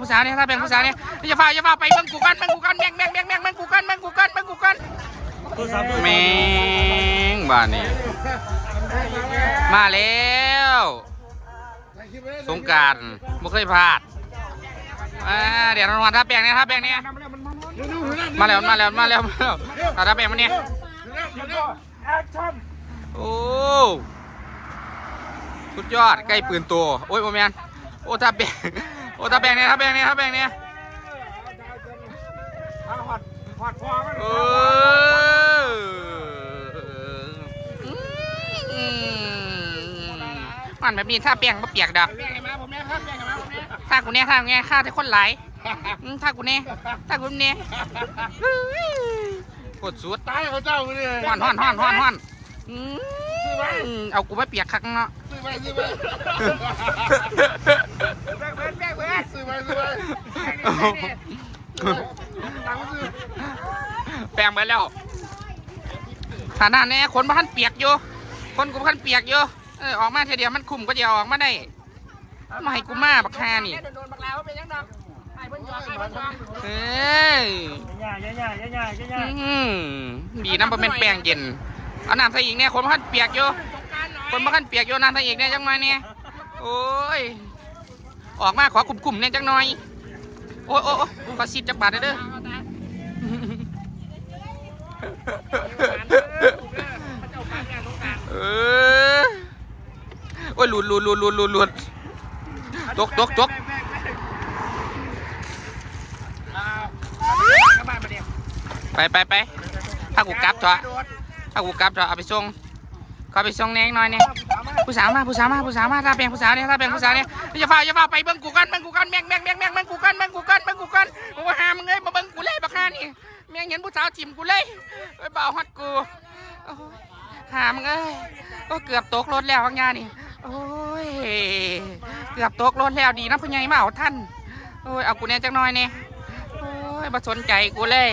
ຜູ້ສາວແດ່ ທາແປ້ງຜູ້ສາວແດ່. ຢ່າຟ້າວ ຢ່າຟ້າວໄປ. ເບິ່ງກູກ່ອນ ເບິ່ງກູກ່ອນ ແມ່ງ ແມ່ງ ເບິ່ງກູກ່ອນ ເບິ່ງກູກ່ອນ ເບິ່ງກູກ່ອນ. ແມ່ງ ບາດນີ້ມາແລ້ວ. ສົງການບໍ່ເຄີຍພາດ. ອ່າ ແດດຮ້ອນໆ ທາແປ້ງແດ່ ທາແປ້ງແດ່. ມາແລ້ວ ມາແລ້ວ ມາແລ້ວ ມາແລ້ວ. ທາ ທາແປ້ງມາແດ່. ໂອ້ ສຸດຍອດ ໄກ່ປືນໂຕ. ໂອ້ຍ ບໍ່ແມ່ນ. ໂອ້ ທາແປ້ງ ໂອ້ ທາແປ້ງແດ່ ທາແປ້ງແດ່ ທາແປ້ງແດ່. ຮອດ ຮອດພໍມັນ. ເອີ ຮ້ອນແບບນີ້ ທາແປ້ງບໍ່ປຽກດອກ. ແປ້ງໃຫ້ມາ ບໍ່ແມ່ນ ທາແປ້ງໃຫ້ມາ ບໍ່ແມ່ນ. ທາກູແດ່ ທາກູແດ່ ຂ້າແຕ່ຄົນຫຼາຍ. ອືມ ທາກູແດ່ ທາກູແດ່. ໂຄດສຸດ ຕາຍເຂົາເຈົ້າມື້ນີ້. ຮ້ອນ ຮ້ອນ ຮ້ອນ ຮ້ອນ ຮ້ອນ. ອືມ ຊື້ໄວ້ ເອົາກູມາປຽກຄັກເນາະ. ຊື້ໄວ້ ຊື້ໄວ້ ແບ່ງເບິດ ແບ່ງເບິດ. ຊື້ໄວ້ ຊື້ໄວ້ ແບ່ງເບິດແລ້ວ. ຂະໜາດແນ່ ຄົນບໍ່ທັນປຽກຢູ່ ຄົນກໍບໍ່ທັນປຽກຢູ່. ເອີ ອອກມາເທື່ອດຽວມັນຄຸ້ມກວ່າຊິເອົາອອກມາໄດ້. ມາໃຫ້ກູມາ ບັກຫ່ານີ້. ເອີຍ ຢ່າ ຢ່າ ອືມ ດີນຳບໍ່ແມ່ນແປ້ງເຢັນ. ເອົານ້ຳໃສ່ອີກແດ່ ຄົນບໍ່ທັນປຽກຢູ່ ຄົນບໍ່ທັນປຽກຢູ່. ເອົານ້ຳໃສ່ອີກແດ່ ຈັກໜ່ອຍແດ່. ໂອ້ຍ ອອກມາຂໍກຸ້ມໆແດ່ຈັກໜ່ອຍ. ໂອ້ຍ ໂອ້ຍ ໂອ້ຍ ຂໍຊິດຈັກບາດແດ່ເດີ. ເອີ ໂອ້ຍ ຫຼຸດ ຫຼຸດ ຫຼຸດ ຫຼຸດ ຫຼຸດ ຕົກ ຕົກ ຕົກ. ໄປ ໄປ ໄປ ພາກູກັບເຖາະ ພາກູກັບເຖາະ. ເອົາໄປສົ່ງ ຂໍໄປສົ່ງແດ່ໜ້ອຍແດ່. ຜູ້ສາວມາ ຜູ້ສາວມາ ຜູ້ສາວມາ ທາແປ້ງຜູ້ສາວແດ່ ທາແປ້ງຜູ້ສາວແດ່. ຢ່າຟ້າວ ຢ່າຟ້າວໄປ. ເບິ່ງກູກ່ອນ ເບິ່ງກູກ່ອນ ແມ່ງ ແມ່ງ ແມ່ງ ເບິ່ງກູກ່ອນ ເບິ່ງກູກ່ອນ ເບິ່ງກູກ່ອນ. ໂອ້ ຫາມຶງເອີຍ ບໍ່ເບິ່ງກູເລີຍ ບັກຫ່ານີ້. ແມ່ງເຫັນຜູ້ສາວຖິ້ມກູເລີຍ ໄປເວົ້າຮອດກູ. ໂອ້ຍ ຫາມຶງເອີຍ. ໂອ້ ເກືອບຕົກລົດແລ້ວບາງຢ່າງນີ້. ໂອ້ຍ ເກືອບຕົກລົດແລ້ວ ດີນະຜູ້ໃຫຍ່ມາເອົາທັນ. ໂອ້ຍ ເອົາກູແດ່ຈັກໜ້ອຍແດ່. ໂອ້ຍ ບໍ່ສົນໃຈກູເລີຍ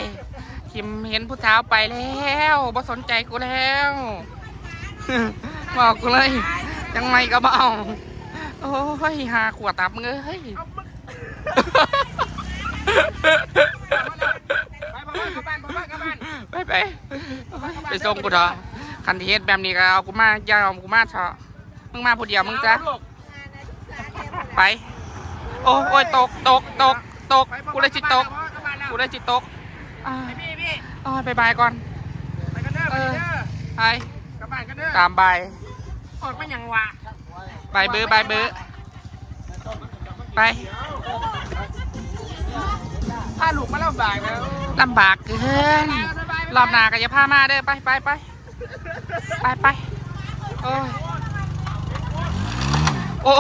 ຖິ້ມເຫັນຜູ້ສາວໄປແລ້ວ ບໍ່ສົນໃຈກູແລ້ວ ບໍ່ເອົາກູເລີຍ ຈັ່ງໃດກໍບໍ່ເອົາ. ໂອ້ຍ ຫາຂົວຕັບມຶງເອີຍ. ໄປ ໄປ ໄປ ໄປ ໄປ ໄປສົ່ງກູເຖາະ. ຄັນຊິເຮັດແບບນີ້ກໍເອົາກູມາ ຢ່າເອົາກູມາເຖາະ. ມຶງມາຜູ້ດຽວມຶງຊະ ໄປ. ໂອ້ຍ ໂອ້ຍ ຕົກ ຕົກ ຕົກ ຕົກ ກູເລີຍຊິຕົກ ກູເລີຍຊິຕົກ. ອ້າ ໂອ້ຍ ບາຍບາຍກ່ອນ. ເອີ ໄປ ກັບບ້ານກັນເດີ ຕາມບາຍ. ອອກມາຫຍັງວະ ບາຍເບີ ບາຍເບີ. ໄປ ພາລູກມາລຳບາກແລ້ວ ລຳບາກເກີນ. ລອບໜ້າກໍຢ່າພາມາເດີ. ໄປ ໄປ ໄປ ໄປ ໄປ. ໂອ້ຍ ໂອ້